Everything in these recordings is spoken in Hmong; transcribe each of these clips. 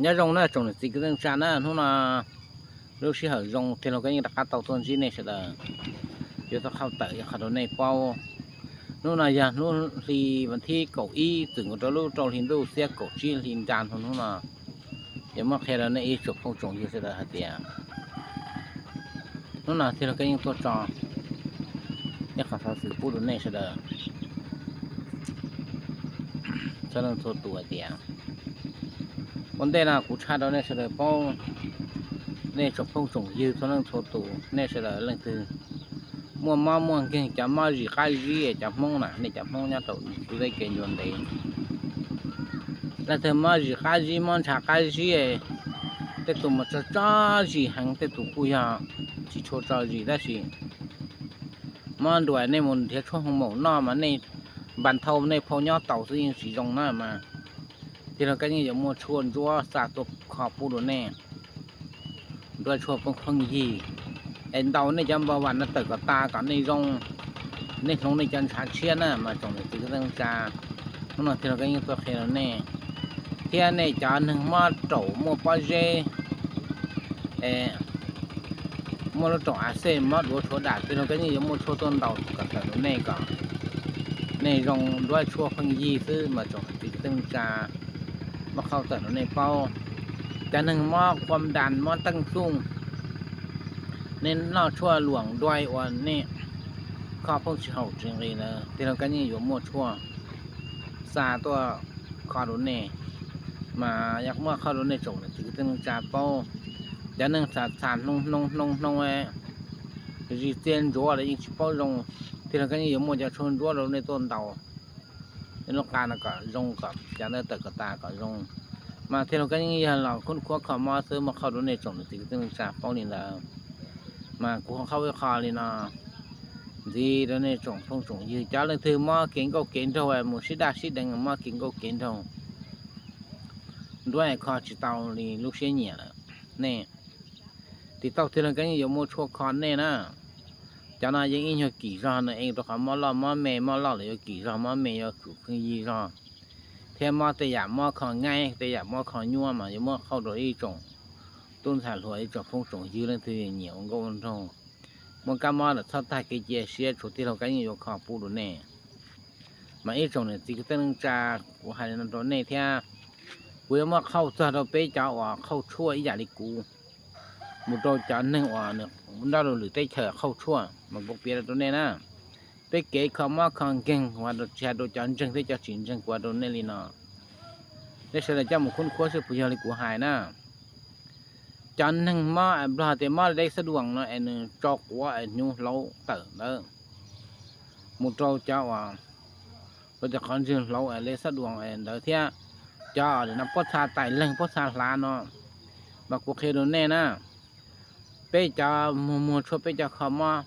Nyob zoo na tsoom niam txiv kwv tij neej tsa na, hnub no lub sij hawm zoo tij laug Kab Yeej rov qab tau tuaj ntsib nej sawv daws, yuav tau qhau tawm ib qho rau nej paub. Hnub no yog hnub hli vas thib kaum ib txwm nkaus rau lub rau hli ntuj xiab kaum tsib hli nra hnub no, yuav muab qhia rau nej ib tsoom phooj tsoom ywg sawv daws hais tias hnub no tij laug Kab Yeej tuaj tso ib qho xov xwm pub rau nej sawv daws txhua leej txhua tus hais tias ua ntej no kuv tshaj rau nej sawv daws paub, nej tsoom phooj tsoom ywg txhua leej txhua tus, nej sawv daws leej twg muaj mob muaj nkeeg, cov mob zis qab zib, cov Hmoob na, nej cov Hmoob nyob rau teb kev ncua ntev, leej twg mob zis qab zib, mob ntshav qab zib, tej tus mas tso tso zis heev, tej tus kuj yog tsis tshua tso zis tab sis mob nruas nej mus nrhiav tshuaj hoo maum noj mas nej npas thau nej phau nyob taus xwb yeej tsis zoo na mas tij laug Kab Yeej yuav muaj tshuaj ntsuab xa tuaj kho pub rau nej, nruab tshuaj pheej pheej yig es ntaus nej cov npau vas no tawm kom tas kom nej zoo, nej hloov nej cov ntshav tshiab na mas tsoom niam txiv kwv tij neej tsa, hnub no tij laug Kab Yeej tuaj qhia rau nej, thiab nej cov neeg mob raum muaj pob zeb, muaj lub raum a xej mob duav tshuav dam, tij laug Kab Yeej yuav muaj tshuaj tuaj ntaus kom tawm rau nej kom nej zoo, nruab tshuaj pheej yig xwb mas tsoom niam txiv kwv tij neej tsa, muab qhau tawm rau nej paub. Cov neeg mob khuam das mob teej xuj, nej noj tshuaj luam nruas uas nej kho pheej tsis haum tsis nqis lawm, tij laug Kab Yeej yuav muaj tshuaj xa tuaj kho rau nej, mas yog muab qhau rau nej tsoom niam txiv kwv tij neej tsa paub. Cov neeg txham txham hnoos hnoos hnoos hnoos, zis txia ntsuav los yeej tsis paub zoo, tij laug Kab Yeej yuav muaj cov tshuaj ntsuab rau nej tuaj ntaus nej lub qa no kom zoo, kom cov ntawd tawm kom tas kom zoo. Mas tij laug Kab Yeej yog los khub khuab kho mob xwb, muab qhau rau nej tsoom niam txiv kwv tij neej tsa paub li ntawd. Mas kuv ho qhau ib qho li no ntxiv rau nej tsoom phooj tsoom ywg, cov leej twg mob kev nkauj kev nraug, mus sib daj sib deev mob kev nkauj kev nraug, nruab kho tsis tau li lub siab nyiam lawm, nej tiv tauj tij laug Kab Yeej yuav muaj tshuaj kho nej na. Cov no yeej ib nyuag kim zog no, rau qhov mob loj mob me, mob loj los yuav kim zog, mob me yuav tsum pheej yig zog, thiab mob tej yam mob kho ngaib, tej yam mob kho nyuaj mas yuav muab qhau rau ib tsoom tub ntxhais hluas, ib tsoom phooj tsoom ywg leej twg nyiam ua nkauj ua nraug, muaj kab mob lawm txhob tag kev cia siab, tshuav tij laug Kab Yeej yuav kho pub rau nej. Mas ib tsoom niam txiv kwv tij neej tsa, kuv hais li no rau nej thiab, kuv yuav muab qhau txog rau peb cov uas qhau tshuaj ib yam li kuv, mus rau cov neeg uas nyob rau lwm teb chaws qhau tshuaj mas kuv piav rau nej na. Peb kev kho mob kho nkeeg, kuv tsis hais rau cov ntseeg thiab cov tsis ntseeg, kuv hais rau nej li no. Nej sawv daws coj mus khub khuab seb puas yog li kuv hais na. Cov neeg mob, Nplog tias mob leb xab duas no es nws tso quav es hnyuv hlauv tawm ntawd, mus rau cov uas lawv tias qhov ntswg hlauv es leb xab duas ntawd thiab cov no pob txha tais leeg pob txha hlav no, mas kuv qhia rau nej na. Peb cov muag muag tshuaj, peb cov kho mob,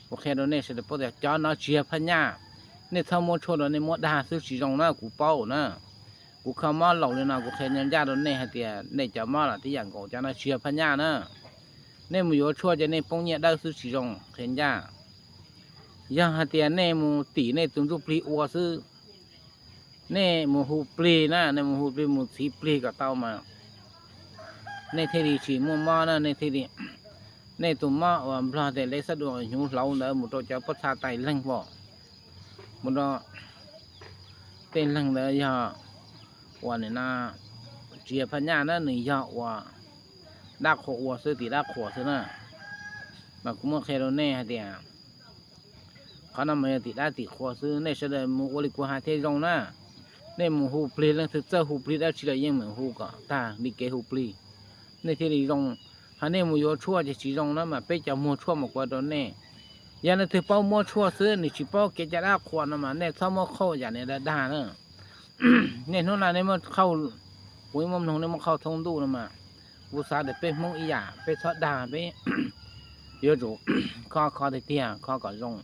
kuv qhia rau nej sawv daws paub tias cov no tsis yog phaj nyaj. Nej txhob muab tshuaj rau nej muab dag xwb tsis zoo na, kuv paub na. Kuv kho mob laus li no kuv qhia ncaj ncaj rau nej hais tias nej cov mob los tib yam nkaus, cov no tsis yog phaj nyaj na. Nej mus yuav tshuaj ces nej poob nyiaj dawb xwb tsis zoo, qhia ncaj. Yog hais tias nej mus tim nej tus ntsuj plig ua xwb, nej mus hu plig na, nej mus hu plig mus txhiv plig kom tau mas nej thiaj li tsis muaj mob na, nej thiaj li, nej tus mob uas Nplog tias leb xab duas hnyuv hlauv ntawd mus rau cov pob txha tais leeg pom, mus rau tej leeg ntawd yog uas nim no tsis yog phaj nyaj na, nws yog uas dab qhuas ua xwb, tim dab qhuas xwb na. Mas kuv muab qhia rau nej hais tias qhov no mas yog tim dab tim qhuas xwb, nej sawv daws mus ua li kuv hais thiaj zoo na. Nej mus hu plig, leej twg txawj hu plig dab tsi los yeej meem hu kom tag li kev hu plig, nej thiaj li zoo. Ho nej mus yuav tshuaj ces tsis zoo na, mas peb cov muag tshuaj mas kuv hais rau nej, yog leej twg paub muab tshuaj xwb, nws tsis paub kev cai dab qhuas no mas nej txhob muab qhauj yam niag dag dag na. Nej hnub no nej muab qhauj, kuv muab mloog nej muab qhauj thoob ntuj no mas, kuv xav tias peb Hmoob ib yam peb txhob dag, peb yuav tsum kho kho tiag tiag, kho kom zoo.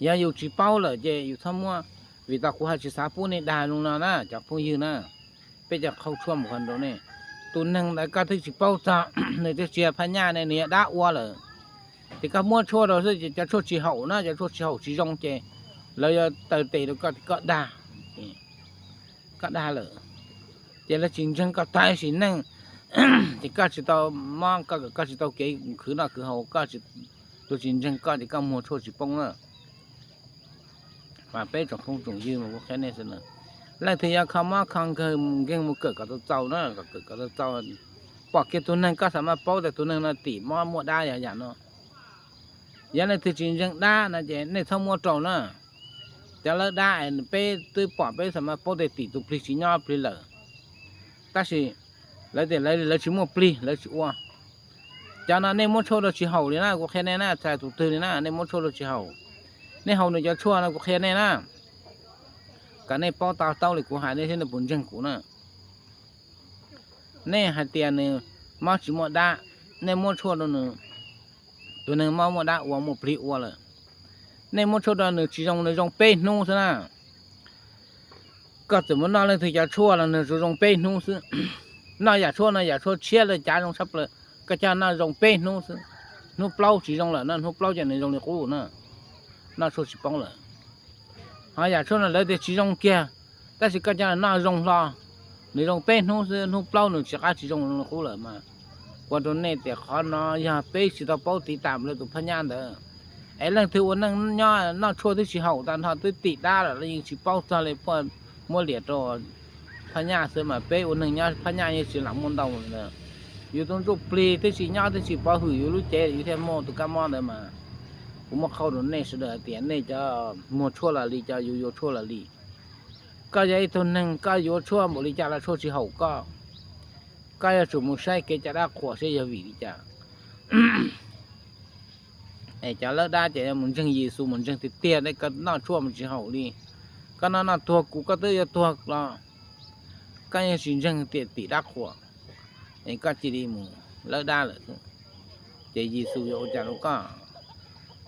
Yog yus tsis paub lawm ces yus txhob muab, vim tas kuv hais tsis xav pub nej dag zoo no na cov phooj ywg na. Peb cov qhau tshuaj mus qhov nraud ne, tus neeg ntawd koj twb tsis paub txog, nws twb tsis yog phaj nyaj ne, nws yog dab ua lawm, ces koj muab tshuaj rau xwb ces cov tshuaj tsis haum na, cov tshuaj tsis haum tsis zoo ces lawv yuav taw tes rau koj, koj dag, koj dag lawm. Ces lawv tsis ntseeg koj tag sim neej, ces koj tsis tau mob, koj tsis tau kev khwv noj khwv haus, koj, tus tsis ntseeg koj ces koj muag tshuaj tsis poob na. Mas peb tsoom phooj tsoom ywg mas kuv qhia nej xwb na, leej twg yuav kho mob kho nkeeg mus kawm kom tau txaus na, kawm kom tau txaus. Pom kiag tus neeg koj xav mas paub tias tus neeg no tim mob muaj dab yog yam no. Yog leej twg tsis ntseeg dab no ces nej txhob muab rau na. Cov lawb dab peb twb pom peb xav mas paub tias tim tus plig tsis nyob plig lawm, tab sis lawv tias lawv tsis muaj plig lawv tsis ua. Cov no nej muab tshuaj rau tsis haum li na, kuv qhia nej na, txhais tus twg li na, nej muab tshuaj rau tsis haum. Nej haus nws cov tshuaj no kuv qhia nej na, kom nej paub to taub li kuv hais nej thiab nej puas ntseeg kuv na. Nej hais tias nws mob tsis muaj dab, nej muab tshuaj rau nws, tus neeg mob muaj dab ua muaj plig ua lawm, nej muab tshuaj rau nws tsis zoo, nws zoo peb hnub xwb na. Koj txawm mus noj leej twg cov tshuaj los nws tsuas zoo peb hnub xwb. Noj yam tshuaj no yam tshuaj tshiab lawv cav zoo tshaj plaws, koj coj noj zoo peb hnub xwb, hnub plaub tsis zoo lawm no, hnub plaub ces nws zoo li qub na, noj tshuaj tsis poob lawm. Ho yam tshuaj no lawv tias tsis zoo kiag, tab sis koj coj noj zoo hlo, nws zoo peb hnub xwb, hnub plaub nws tsis qab tsis zoo li qub lawm mas. Ua rau nej tias qhov no yog peb tsis tau paub tiv tam lawv tus phab nyaj ntawd. Es leej twg ua neej nyob noj tshuaj twb tsis haum tag nrho twb tim dab lawm los yeej tsis paub txog li, puaj muab liam rau phab nyaj xwb mas peb ua neeg nyob phab nyaj yeej tsis lam muaj ntau li ntawd. Yus tus ntsuj plig twb tsis nyob twb tsis pov hwm yus lub cev yus thiaj muaj tus kab mob ntawd mas. Kuv muab qhia rau nej sawv daws hais tias nej cov muag tshuaj los li, cov yuav yuav tshuaj los li. Koj yog ib tug neeg koj yuav tshuaj npaum li cas los tshuaj tsis haum koj. Koj yuav tsum mus saib kev coj dab qhuas saib yog vim li cas. Es cov lawb dab ces mus ntseeg Yexus, mus ntseeg tiag tiag, koj noj tshuaj mus tsis haum li. Koj noj noj tuag kuv koj twb yuav tuag los koj yeej tsis ntseeg tias tim dab qhuas, es koj cia li mus lawb dab lawm. Ces Yexus yuav ua cas rau koj?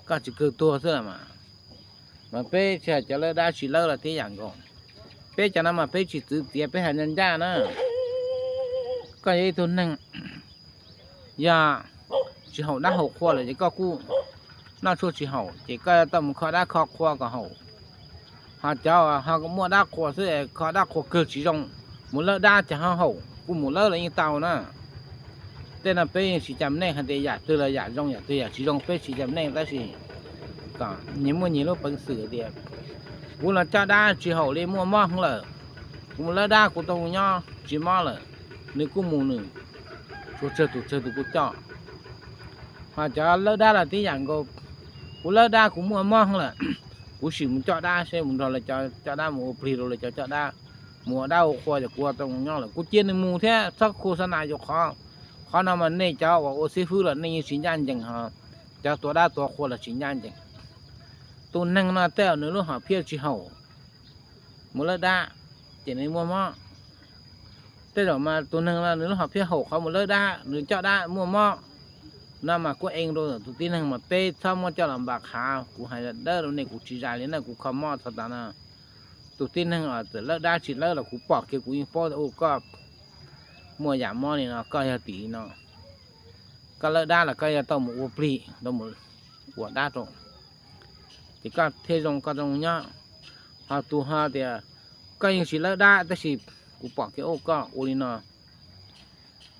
Koj tsis kawg tuag xwb los mas. Mas peb tsis hais cov lawb dab tsis lawb los tib yam nkaus. Peb cov no mas peb tsis txwv txiav, peb hais ncaj ncaj na. Koj yog ib tug neeg yog tsis haum dab haum qhua lawm ces koj kuj noj tshuaj tsis haum, ces koj yuav tau mus kho dab kho qhua kom haum. Ho cov ho muaj dab qhuas xwb, kho dab qhuas kawg tsis zoo, mus lawb dab ces ho haum, kuj mus lawb los yeej tau na. Tej no peb yeej tsis cam neej hais tias yam twg los yam zoo yam twg yam tsis zoo, peb tsis cam neej, tab sis kom nyias muaj nyias lub peev xwm tias kuv los coj dab tsis haum li, muaj mob heev lawm, kuv mus lawb dab kuv tau nyob tsis mob lawm, nws kuj mus nws, tshuav tsawg tus tsawg tus kuj coj. Ho cov lawb dab los tib yam nkaus, kuv lawb dab kuv muaj mob heev lawm, kuv sim mus coj dab seb mus nrog lawv cov coj dab mus ua plig rau lawv cov coj dab, mus ua dab ua qhua ces kuv tau nyob lawm, kuv cia nws mus thiab txhob khu xav nas yuav qhov. Qhov no mas nej cov uas ua xib fwb los nej yeej tsis ncaj ncees, ho cov tuav dab tuav qhua los tsis ncaj ncees. Tus neeg no tej zaum nws lub hom phiaj tsis haum mus lawb dab, ces nws muaj mob. Tej zaum mas tus neeg no nws lub hom phiaj haum qhov mus lawb dab, nws coj dab muaj mob. No mas kuj ee rau tus tib neeg mas peb txhob muab coj los npam qhav. Kuv hais dawb rau nej, kuv tsis zais li na, kuv kho mob txog tas no. Tus tib neeg txawm lawb dab tsis lawb los kuv pom kiag kuv yeej paub tias ua koj muaj yam mob li no, koj yog tim li no. Koj lawb dab los koj yuav tau mus ua plig, tau mus ua dab rau, ces koj thiaj zoo koj zoo nyob. Ho tus ho tias koj yeej tsis lawb dab tab sis kuv pom kiag ua koj ua li no,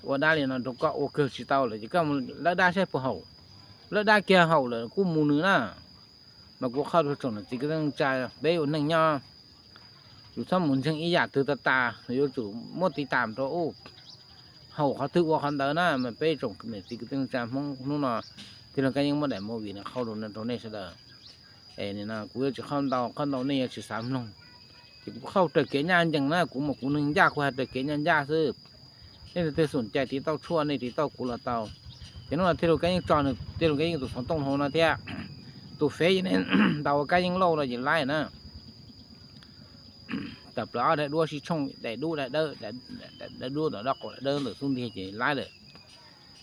ua dab li no rau koj ua kawg tsis tau lawm ces koj mus lawb dab saib puas haum. Lawb dab kiag haum lawm kuj mus nws na. Mas kuv qhia rau tsoom niam txiv kwv tij neej tsa, peb ua neej nyob, yus txhob mus ntseeg ib yam twg tas tas, yuav tsum muab tiv tam rau u, haum qhov twg ua qhov ntawd na. Mas peb tsoom niam txiv kwv tij neej tsa Hmoob hnub no, tij laug Kab Yeeb muab daim movie no qhia rau nej sawv daws. Es nim no kuv yuav tsis qhia ntau, qhia ntau nej yuav tsis xav mloog. Ces kuv qhia raws kev ncaj ncees na, kuv mas kuv neeg ncaj kuv hais raws kev ncaj ncaj xwb. Nej leej twg xom cai tiv tauj tshuaj nej tiv tauj kuv los tau. Ces hnub no tij laug Kab Yeeb tso nws, tij laug Kab Yeeb tus xov tooj hauv no thiab, tus fev ntaus Kab Yeeb Lauj no ces laib na. Tawm plaws ob daim duab sib tshooj, daim dub daim dawb, daim dub ntawm dab qaum daim dawb ntawm xub ntiag ces laib lawm.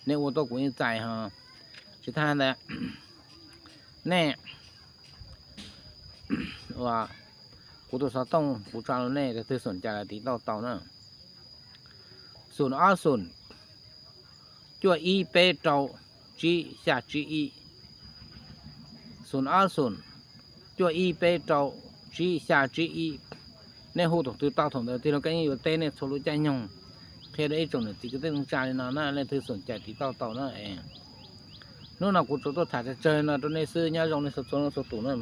Nej ua tuaj kuv yeej txais ho. Tsis tas ntawd, nej, kuv tus xov tooj kuv tso rau nej, leej twg xom cai los tiv tauj tau na. Xoom ob xoom, cuaj ib peb rau, tsib xya tsib ib. Xoom ob xoom, cuaj ib peb rau, tsib xya tsib ib. Nej hu thaum twg tau thaum ntawd, tij laug Kab Yeej yuav teb nej txhua lub caij nyoog, qhia rau ib tsoom niam txiv kwv tij neej tsa li no na, leej twg xoom cais tiv tauj tau na. Hnub no kuv tsuas tuaj tham tsawg tsawg no rau nej xwb, nyob zoo nej txhua txhua leej txhua tus na.